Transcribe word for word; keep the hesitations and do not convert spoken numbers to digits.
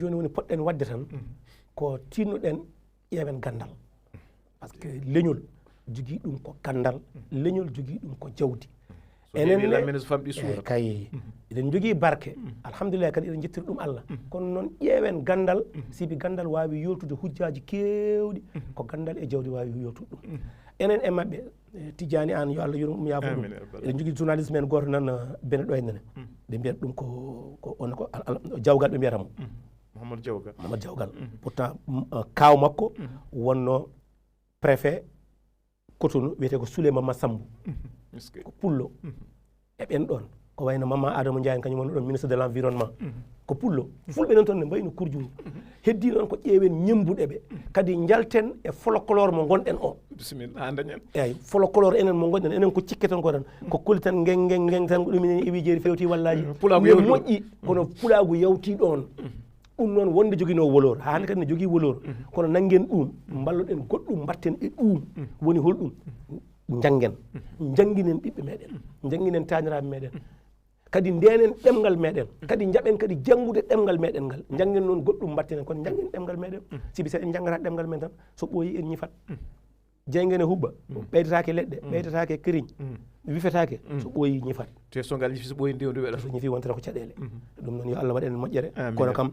Jooni woni poɗɗen waɗde tan ko tinnoɗen ƴeewen ganndal. Parce que leñol jogii ɗum ko ganndal, leñol jogii ɗum ko jawdi. So enen lamine so famɗi suura kay eɗen jogii barke. Alhamdulillah, kadi eɗen njettiri ɗum Allah. Kono noon ƴeewen ganndal, sibi ganndal waawi yoltude hujjaaji keewɗi ko ganndal e jawdi waawi yoltude ɗum. Enen e maɓɓe, tijjaani aan yo Allah yurum ɗum yaafo ɗum. Eɗen jogii journaliste men gooto nan bene ɗo e nene, ɓe mbiyata ɗum ko ko on ko jawgal ɓe mbiyata mo. Mouhamadou Diawgal. Mouhamadou Diawgal. Pourtant kaaw makko wonno préfet Cotonou, wiyetee ko Souleymane Massambou. Ko pullo. E ɓen ɗon ko wayno Mama Adama Ndiaye, kañum woni ɗon ministre de l'environnement. Ko pullo. Fulɓe nan toon ne mbayno kurjungu. Heddii noon ko ƴeewen ñembuɗe ɓe, kadi njalten e folklore mo ngonɗen o. Bisimilla, haa dañen. Eyi, folklore enen mo ngonɗen, enen ko cikketen ko tan ko koli tan ngeng ngeng ngeng tan, ko ɗum enen iwi jeeri fewti wallaaji. Pulaagu yawti ɗo. Moƴƴi, kono pulaagu yawti ɗoon. Ɗum noon wonde joginoo woloor, haa hannde kadi ne jogii woloor, kono nanngen ɗum, mballoɗen goɗɗum, mbatten e ɗum. Woni holɗum? Njanngen, njannginen ɓiɓɓe meɗen, njannginen taaniraaɓe meɗen. Kadi ndenen ɗemngal meɗen, kadi njaɓen kadi janngude ɗemngal meɗen ngal. Njanngen noon goɗɗum mbatten, kono njanngen ɗemngal meɗen. Sibi so en njanngata ɗemngal men tan, so ɓooyi en ñifat. Jeyngene huɓɓa, ɓeydataake leɗɗe, ɓeydataake kiriñ, wifetaake, so ɓooyi ñifat. Te so ngal ñifi so ɓooyi ndiwdi weɗata. So ñifi wontata ko caɗeele. Ɗum noon yo Allah waɗ en moƴƴere. Kono kam